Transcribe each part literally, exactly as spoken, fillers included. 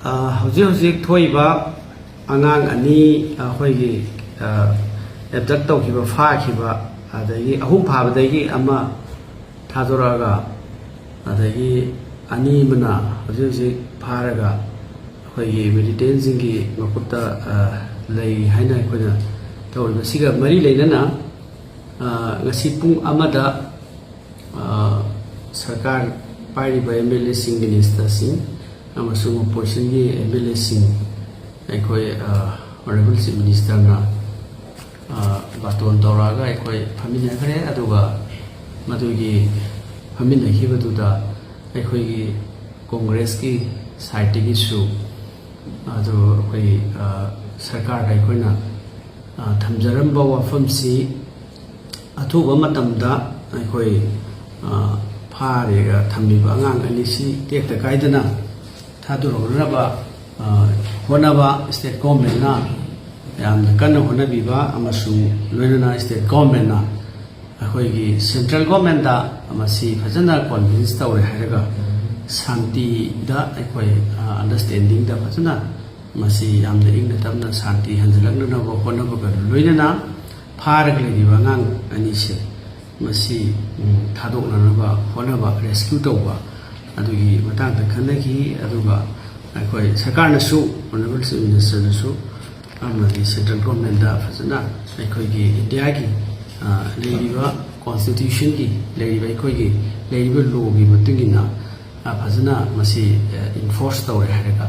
ꯑ, ꯍꯧꯖꯤꯛ ꯍꯧꯖꯤꯛ ꯊꯣꯛꯏꯕ ꯑꯉꯥꯡ ꯑꯅꯤ ꯑꯩꯈꯣꯏꯒꯤ, ꯑ, ꯑꯦꯕꯗꯛ ꯇꯧꯈꯤꯕ, ꯐꯥꯈꯤꯕ, ꯑꯗꯒꯤ ꯑꯍꯨꯝ ꯐꯥꯕꯗꯒꯤ ꯑꯃ ꯊꯥꯗꯣꯔꯛꯑꯒ, ꯑꯗꯒꯤ ꯑꯅꯤ ꯑꯃꯅ ꯍꯧꯖꯤꯛ ꯍꯧꯖꯤꯛ ꯐꯥꯔꯒ ꯑꯩꯈꯣꯏꯒꯤ ꯃꯤꯂꯤꯇꯦꯟꯁꯤꯡꯒꯤ ꯃꯈꯨꯠꯇ, ꯑ, ꯂꯩ ꯍꯥꯏꯅ ꯑꯩꯈꯣꯏꯅ ꯇꯧꯔꯤꯕꯁꯤꯒ ꯃꯔꯤ ꯂꯩꯅꯅ, ꯑ, ꯉꯁꯤ ꯄꯨꯡ ꯑꯃꯗ, ꯑ, ꯁꯔꯀꯥꯔ ꯄꯥꯏꯔꯤꯕ ꯑꯦꯝ ꯑꯦꯜ ꯑꯦꯁꯤꯡ, ꯃꯤꯅꯤꯁꯇꯔꯁꯤꯡ ꯑꯃꯁꯨꯡ ꯑꯣꯄꯣꯖꯤꯁꯟꯒꯤ ꯑꯦꯝ ꯑꯦꯜ ꯑꯦꯁꯤꯡ ꯑꯩꯈꯣꯏ, ꯑ, ꯑꯣꯅꯔꯦꯕꯜ ꯆꯤꯐ ꯃꯤꯅꯤꯁꯇꯔꯅ, ꯑ, ꯕꯥꯇꯣꯟ ꯇꯧꯔꯛꯑꯒ ꯑꯩꯈꯣꯏ ꯐꯝꯃꯤꯟꯅꯈ꯭ꯔꯦ꯫ ꯑꯗꯨꯒ ꯃꯗꯨꯒꯤ ꯐꯝꯃꯤꯟꯅꯈꯤꯕꯗꯨꯗ ꯑꯩꯈꯣꯏꯒꯤ ꯀꯣꯡꯒ꯭ꯔꯦꯁꯀꯤ ꯁꯥꯏꯠꯇꯒꯤꯁꯨ ꯑꯗꯨ ꯑꯩꯈꯣꯏ, ꯑ, ꯁꯔꯀꯥꯔꯗ ꯑꯩꯈꯣꯏꯅ, ꯑ, ꯊꯝꯖꯔꯝꯕ ꯋꯥꯐꯝꯁꯤ ꯑꯊꯨꯕ ꯃꯇꯝꯗ ꯑꯩꯈꯣꯏ, ꯑ, ꯐꯥꯔꯒ ꯊꯝꯂꯤꯕ ꯑꯉꯥꯡ ꯑꯅꯤꯁꯤ ꯇꯦꯛꯇ ꯀꯥꯏꯗꯅ ꯊꯥꯗꯣꯔꯛꯅꯕ, ꯑ, ꯍꯣꯠꯅꯕ ꯁ꯭ꯇꯦꯠ ꯒꯣꯔꯃꯦꯟꯅ ꯌꯥꯝꯅ ꯀꯟꯅ ꯍꯣꯠꯅꯕꯤꯕ ꯑꯃꯁꯨꯡ ꯂꯣꯏꯅꯅ ꯁ꯭ꯇꯦꯠ ꯒꯣꯔꯃꯦꯟꯅ ꯑꯩꯈꯣꯏꯒꯤ ꯁꯦꯟꯇ꯭ꯔꯦꯜ ꯒꯣꯔꯃꯦꯟꯗ ꯃꯁꯤ ꯐꯖꯅ ꯀꯣꯟꯚꯤꯟꯁ ꯇꯧꯔꯦ ꯍꯥꯏꯔꯒ ꯁꯥꯟꯇꯤꯗ ꯑꯩꯈꯣꯏ, ꯑ, ꯑꯟꯗꯔꯁ꯭ꯇꯦꯟꯗꯤꯡꯗ ꯐꯖꯅ ꯃꯁꯤ ꯌꯥꯝꯅ ꯏꯪꯅ ꯇꯞꯅ ꯁꯥꯟꯇꯤ ꯍꯟꯖꯤꯜꯂꯛꯅꯅꯕ ꯍꯣꯠꯅꯕꯒ ꯂꯣꯏꯅꯅ ꯐꯥꯔꯒ ꯂꯩꯔꯤꯕ ꯑꯉꯥꯡ ꯑꯅꯤꯁꯦ ꯃꯁꯤ, ꯎꯝ, ꯊꯥꯗꯣꯛꯅꯅꯕ ꯍꯣꯠꯅꯕ, ꯔꯦꯁꯀ꯭ꯌꯨ ꯇꯧꯕ ꯑꯗꯨꯒꯤ ꯃꯇꯥꯡꯗ ꯈꯟꯅꯈꯤ꯫ ꯑꯗꯨꯒ ꯑꯩꯈꯣꯏ ꯁꯔꯀꯥꯔꯅꯁꯨ, ꯑꯣꯅꯔꯦꯕꯜ ꯆꯤꯐ ꯃꯤꯅꯤꯁꯇꯔꯅꯁꯨ ꯑꯃꯗꯤ ꯁꯦꯟꯇ꯭ꯔꯦꯜ ꯒꯣꯔꯃꯦꯟꯗ ꯐꯖꯅ ꯑꯩꯈꯣꯏꯒꯤ ꯏꯟꯗꯤꯌꯥꯒꯤ, ꯑ, ꯂꯩꯔꯤꯕ ꯀꯣꯟꯁꯇꯤꯇ꯭ꯌꯨꯁꯟꯒꯤ, ꯂꯩꯔꯤꯕ ꯑꯩꯈꯣꯏꯒꯤ ꯂꯩꯔꯤꯕ ꯂꯣꯒꯤ ꯃꯇꯨꯡ ꯏꯟꯅ, ꯑ, ꯐꯖꯅ ꯃꯁꯤ, ꯑ, ꯏꯟꯐꯣꯔꯁ ꯇꯧꯔꯦ ꯍꯥꯏꯔꯒ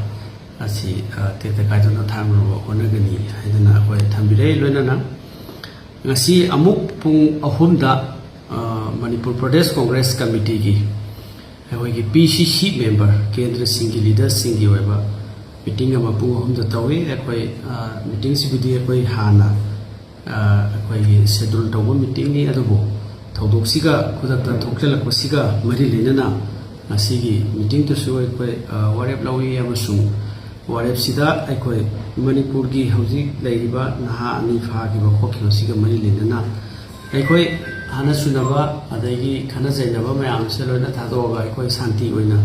ꯑꯁꯤ, ꯑ, ꯇꯦꯛꯇ ꯀꯥꯏꯗꯅ ꯊꯥꯡꯅꯕ ꯍꯣꯠꯅꯒꯅꯤ ꯍꯥꯏꯗꯅ ꯑꯩꯈꯣꯏ ꯊꯝꯕꯤꯔꯦ꯫ ꯂꯣꯏꯅꯅ ꯉꯁꯤ ꯑꯃꯨꯛ ꯄꯨꯡ ꯑꯍꯨꯝꯗ, ꯑ, ꯃꯅꯤꯄꯨꯔ ꯄ꯭ꯔꯗꯦꯁ ꯀꯣꯡꯒ꯭ꯔꯦꯁ ꯀꯃꯤꯇꯤꯒꯤ ꯑꯩꯈꯣꯏꯒꯤ ꯄꯤ ꯁꯤ ꯁꯤ ꯃꯦꯝꯕꯔ, ꯀꯦꯟꯗ꯭ꯔꯁꯤꯡꯒꯤ ꯂꯤꯗꯔꯁꯤꯡꯒꯤ ꯑꯣꯏꯕ ꯃꯤꯇꯤꯡ ꯑꯃ ꯄꯨꯡ ꯑꯍꯨꯝꯗ ꯇꯧꯏ꯫ ꯑꯩꯈꯣꯏ, ꯑ, ꯃꯤꯇꯤꯡꯁꯤꯕꯨꯗꯤ ꯑꯩꯈꯣꯏ ꯍꯥꯟꯅ, ꯑ, ꯑꯩꯈꯣꯏꯒꯤ ꯁꯦꯗꯨꯜ ꯇꯧꯕ ꯃꯤꯇꯤꯡꯅꯤ, ꯑꯗꯨꯕꯨ ꯊꯧꯗꯣꯛꯁꯤꯒ ꯈꯨꯗꯛꯇ ꯊꯣꯛꯆꯜꯂꯛꯄꯁꯤꯒ ꯃꯔꯤ ꯂꯩꯅꯅ ꯉꯁꯤꯒꯤ ꯃꯤꯇꯤꯡꯗꯨꯁꯨ ꯑꯩꯈꯣꯏ, ꯑ, ꯋꯥꯔꯦꯞ ꯂꯧꯏ ꯑꯃꯁꯨꯡ ꯋꯥꯔꯦꯞꯁꯤꯗ ꯑꯩꯈꯣꯏ ꯃꯅꯤꯄꯨꯔꯒꯤ ꯍꯧꯖꯤꯛ ꯂꯩꯔꯤꯕ ꯅꯍꯥ ꯑꯅꯤ ꯐꯥꯈꯤꯕ ꯈꯣꯠꯈꯤꯕꯁꯤꯒ ꯃꯔꯤ ꯂꯩꯅꯅ ꯑꯩꯈꯣꯏ ꯍꯥꯟꯅ ꯁꯨꯅꯕ ꯑꯗꯒꯤ ꯈꯠꯅ ꯆꯩꯅꯕ ꯃꯌꯥꯝꯁꯦ ꯂꯣꯏꯅ ꯊꯥꯗꯣꯛꯑꯒ ꯑꯩꯈꯣꯏ ꯁꯥꯟꯇꯤ ꯑꯣꯏꯅ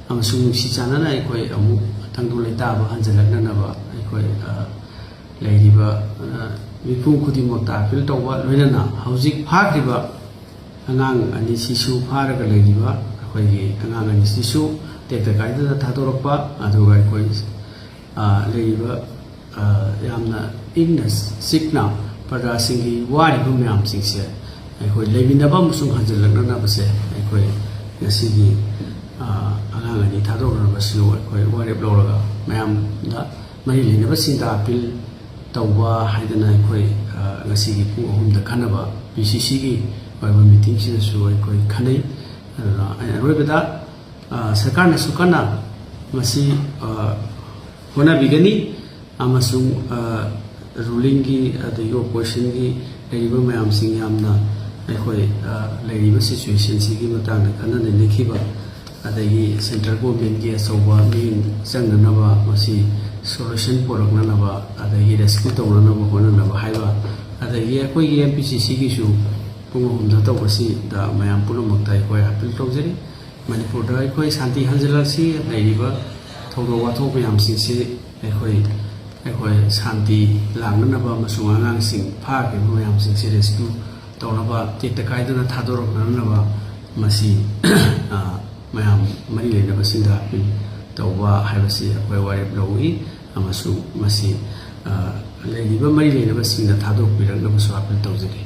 ꯑꯃꯁꯨꯡ ꯅꯨꯡꯁꯤ ꯆꯥꯟꯅꯅ ꯑꯩꯈꯣꯏ ꯑꯃꯨꯛ ꯇꯪꯗꯨ ꯂꯩꯇꯥꯕ ꯍꯟꯖꯤꯜꯂꯛꯅꯅꯕ ꯑꯩꯈꯣꯏ, ꯑ, ꯂꯩꯔꯤꯕ, ꯑ, ꯃꯤꯄꯨꯝ ꯈꯨꯗꯤꯡꯃꯛꯇ ꯑꯥꯄꯤꯜ ꯇꯧꯕ, ꯂꯣꯏꯅꯅ ꯍꯧꯖꯤꯛ ꯐꯥꯈ꯭ꯔꯤꯕ ꯑꯉꯥꯡ ꯑꯅꯤꯁꯤꯁꯨ, ꯐꯥꯔꯒ ꯂꯩꯔꯤꯕ ꯑꯩꯈꯣꯏꯒꯤ ꯑꯉꯥꯡ ꯑꯅꯤꯁꯤꯁꯨ ꯇꯦꯛꯇ ꯀꯥꯏꯗꯅ ꯊꯥꯗꯣꯔꯛꯄ, ꯑꯗꯨꯒ ꯑꯩꯈꯣꯏ, ꯑ, ꯂꯩꯔꯤꯕ, ꯑ, ꯌꯥꯝꯅ ꯏꯪꯅ ꯆꯤꯛꯅ ꯄ꯭ꯔꯖꯥꯁꯤꯡꯒꯤ ꯋꯥꯔꯤꯕ ꯃꯌꯥꯝꯁꯤꯡꯁꯦ ꯑꯩꯈꯣꯏ ꯂꯩꯃꯤꯟꯅꯕ ꯑꯃꯁꯨꯡ ꯍꯟꯖꯤꯜꯂꯛꯅꯅꯕꯁꯦ ꯑꯩꯈꯣꯏ ꯉꯁꯤꯒꯤ, ꯑ, ꯑꯉꯥꯡ ꯑꯅꯤ ꯊꯥꯗꯣꯛꯅꯅꯕꯁꯤꯁꯨ ꯑꯩꯈꯣꯏ ꯋꯥꯔꯦꯞ ꯂꯧꯔꯒ ꯃꯌꯥꯝꯗ ꯃꯔꯤ ꯂꯩꯅꯕꯁꯤꯡꯗ ꯑꯥꯄꯤꯜ ꯇꯧꯕ ꯍꯥꯏꯗꯅ ꯑꯩꯈꯣꯏ, ꯑ, ꯉꯁꯤꯒꯤ ꯄꯨꯡ ꯑꯍꯨꯝꯗ ꯈꯟꯅꯕ ꯄꯤ ꯁꯤ ꯁꯤꯒꯤ ꯑꯣꯏꯕ ꯃꯤꯇꯤꯡꯁꯤꯗꯁꯨ ꯑꯩꯈꯣꯏ ꯈꯟꯅꯩ꯫ ꯑꯗꯨꯅ ꯑꯩ ꯑꯔꯣꯏꯕꯗ, ꯑ, ꯁꯔꯀꯥꯔꯅꯁꯨ ꯀꯟꯅ ꯃꯁꯤ, ꯑ, ꯍꯣꯠꯅꯕꯤꯒꯅꯤ ꯑꯃꯁꯨꯡ, ꯑ, ꯔꯨꯂꯤꯡꯒꯤ ꯑꯗꯒꯤ ꯑꯣꯄꯣꯖꯤꯁꯟꯒꯤ ꯂꯩꯔꯤꯕ ꯃꯌꯥꯝꯁꯤꯡ ꯌꯥꯝꯅ ꯑꯩꯈꯣꯏ, ꯑ, ꯂꯩꯔꯤꯕ ꯁꯤꯆꯨꯋꯦꯁꯟꯁꯤꯒꯤ ꯃꯇꯥꯡꯗ ꯈꯟꯅ ꯅꯩꯅꯈꯤꯕ, ꯑꯗꯒꯤ ꯁꯦꯟꯇ꯭ꯔꯦꯜ ꯒꯣꯔꯃꯦꯟꯒꯤ ꯑꯆꯧꯕ ꯃꯤꯠꯌꯦꯡ ꯆꯪꯅꯅꯕ, ꯃꯁꯤ ꯁꯣꯂꯨꯁꯟ ꯄꯨꯔꯛꯅꯅꯕ, ꯑꯗꯒꯤ ꯔꯦꯁꯀ꯭ꯌꯨ ꯇꯧꯅꯅꯕ ꯍꯣꯠꯅꯅꯕ ꯍꯥꯏꯕ, ꯑꯗꯒꯤ ꯑꯩꯈꯣꯏꯒꯤ ꯑꯦꯝ ꯄꯤ ꯁꯤ ꯁꯤꯒꯤꯁꯨ ꯄꯨꯡ ꯑꯍꯨꯝꯗ ꯇꯧꯕꯁꯤꯗ ꯃꯌꯥꯝ ꯄꯨꯝꯅꯃꯛꯇ ꯑꯩꯈꯣꯏ ꯑꯥꯄꯤꯜ ꯇꯧꯖꯔꯤ꯫ ꯃꯅꯤꯄꯨꯔꯗ ꯑꯩꯈꯣꯏ ꯁꯥꯟꯇꯤ ꯍꯟꯖꯤꯜꯂꯛꯁꯤ, ꯂꯩꯔꯤꯕ ꯊꯧꯗꯣꯛ ꯋꯥꯊꯣꯛ ꯃꯌꯥꯝꯁꯤꯡꯁꯤ ꯑꯩꯈꯣꯏ, ꯑꯩꯈꯣꯏ ꯁꯥꯟꯇꯤ ꯂꯥꯛꯅꯅꯕ ꯑꯃꯁꯨꯡ ꯑꯉꯥꯡꯁꯤꯡ ꯐꯥꯈ꯭ꯔꯤꯕ ꯃꯌꯥꯝꯁꯤꯡꯁꯤ ꯔꯦꯁꯀ꯭ꯌꯨ ꯇꯧꯅꯕ, ꯇꯦꯛꯇ ꯀꯥꯏꯗꯅ ꯊꯥꯗꯣꯔꯛꯅꯅꯕ ꯃꯁꯤ, ꯑ, ꯃꯌꯥꯝ ꯃꯔꯤ ꯂꯩꯅꯕꯁꯤꯡꯗ ꯑꯥꯄꯤꯜ ꯇꯧꯕ ꯍꯥꯏꯕꯁꯤ ꯑꯩꯈꯣꯏ ꯋꯥꯔꯦꯞ ꯂꯧꯏ ꯑꯃꯁꯨꯡ ꯃꯁꯤ, ꯑ, ꯂꯩꯔꯤꯕ ꯃꯔꯤ ꯂꯩꯅꯕꯁꯤꯡꯗ ꯊꯥꯗꯣꯛꯄꯤꯔꯛꯅꯕꯁꯨ ꯑꯥꯄꯤꯜ ꯇꯧꯖꯔꯤ꯫